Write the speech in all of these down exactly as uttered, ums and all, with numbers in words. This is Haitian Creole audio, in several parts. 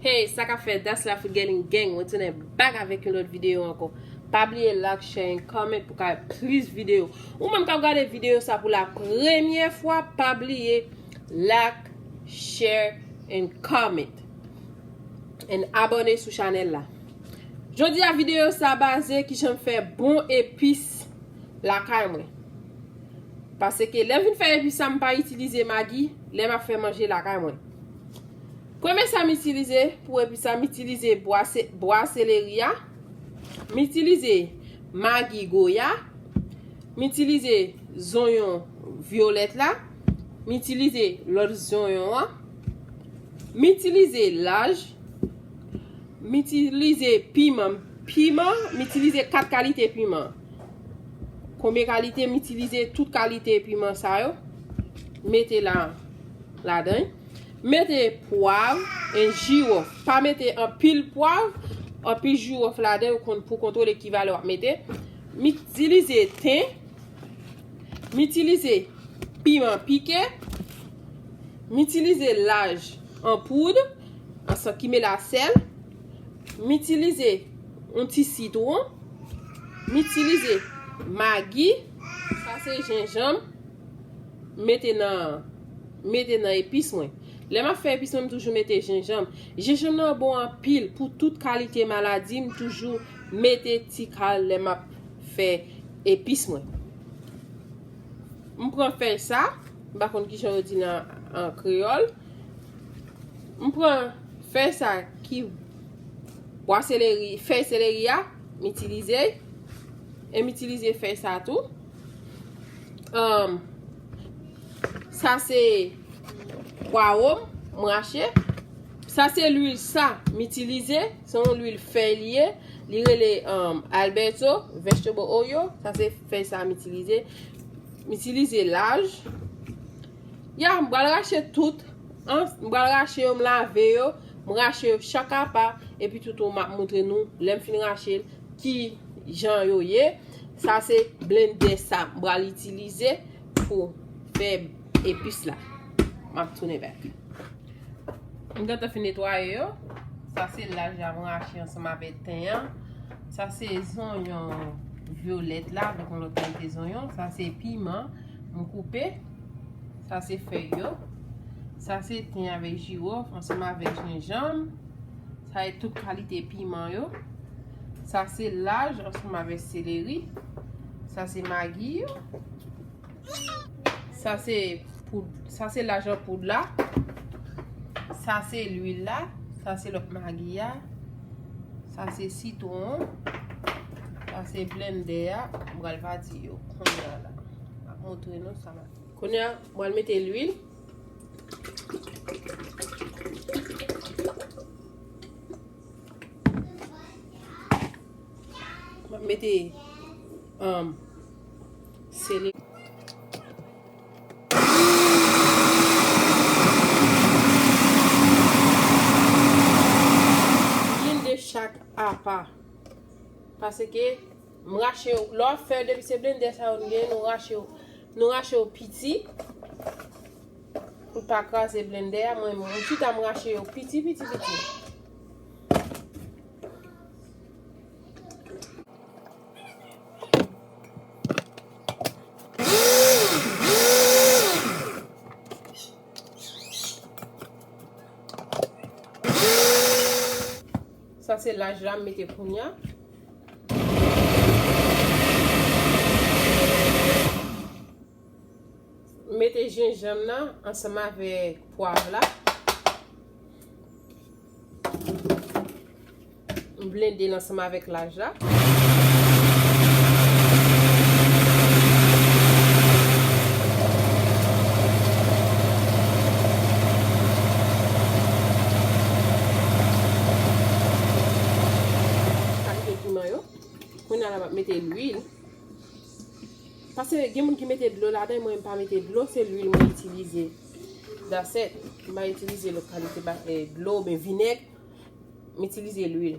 Hey, sa k ap fèt? That's Lafrigèling Gang. Mwen tounen back avèk yon lòt videyo ankò. Pa bliye like, share and comment pou ka plis videyo. Ou menm k ap gade videyo sa pou la premyè fwa, pa bliye like, share and comment. And abòne sou chanèl la. Jodi a videyo sa baze kijan m fè bon epis lakay mwen. Paske lè m vin fè epis sa, m pa itilize magi lè m ap fè manje lakay mwen. Premye sa m itilize pou epis sa, m itilize bwa se-, bwa seleri a, m itilize magi goya, m itilize zonyon vyolèt la, m itilize lòt zonyon an, m itilize laj, m itilize piman. Piman, m itilize kat kalite piman. Konbyen kalite? M itilize tout kalite piman sa yo. Mete la, ladan. Mete pwav e jiwòf. Pa mete anpil pwav, anpil jiwòf ladan yo kon-, pou kontwole ki valè w ap mete. M itilize ten. M itilize piman pike. M itilize laj an poud, ansanm ki mele a sèl. M itilize yon ti sitwon. M itilize magi. Sa se jenjanm. Mete nan, mete nan epis mwen. Lè m ap fè epis mwen, m toujou mete jenjanm. Jenjanm nan bon anpil pou tout kalite maladi. M toujou mete ti kal lè m ap fè epis mwen. M pran fèy sa, m pa konn kijan yo di l an, an kreyòl. M pran fèy sa ki bwa seleri, fèy seleri a, m itilize, e m itilize fèy sa tou. Ahn, sa se pwawo m, m rache. Sa se lwil sa m itilize, se yon lwil fèy li ye. Li rele, ahn, Alberto Vegetable Oil. Sa se fèy sa m itilize. M itilize laj. Ya, m pral rache tout. An, m pral rache yo, m lave yo, m rache yo chak apa, epi tou tou m ap montre nou, lè m fin rache l, ki jan yo ye. Sa se blendè sa m pral itilize pou fè epis la. M ap tounen bèk. M gentan fin netwaye yo. Sa se laj la m rache ansanm avèk ten an. Sa se zonyon vyolèt la, avèk yon lòt kalite zonyon. Sa se piman m koupe. Sa se fèy yo. Sa se ten avèk jiwòf ansanm avèk jenjanm. Sa se tout kalite piman yo. Sa se laj ansanm avèk seleri. Sa se magi yo. Sa se poud, sa se laj an poud la. Sa se lwil la. Sa se lòt magi a. Sa se sitwon. Sa se blendè a. M pral bati yo kounye a la. M ap montre nou sa m ap fè. Kounye a, m pral mete lwil. M ap mete, um, sele. Blende chak apa. Paske m rache yo, lè w ap fè yo, depi se blendè sa yo nou genyen, nou rache yo, nou rache yo piti. Pou l pa kraze blendè a, mwen, mwen chita m rache yo piti, piti, piti. Sa se laj la m mete kounye a. M mete jenjanm nan ansanm avèk pwav la. M blende l ansanm avèk laj la. Kalite piman yo. Kounye a la, m ap mete lwil. Paske gen moun ki mete dlo ladan, mwen m pa mete dlo, se lwil mwen itilize. That's it. M pa itilize lòt kalite ba-, eh, dlo oubyen vinèg. M itilize lwil.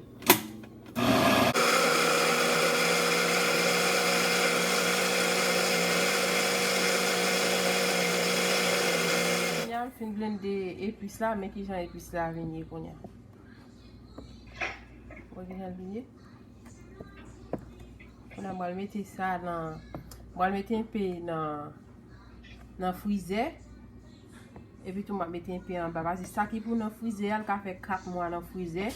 Kounye a m fin blende epis la, men kijan epis la vin ye kounye a. Wè kijan li ye. Kounye a m pral mete sa nan, m pral mete enpe nan, nan frizè. Epi tou m ap mete enpe anba. Paske sa ki pou nan frizè a, l ka fè kat mwa nan frizè.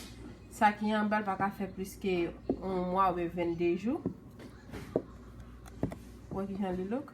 Sa ki anba, l pa ka fè plis ke yon mwa oubyen vennde jou. Wè kijan li look.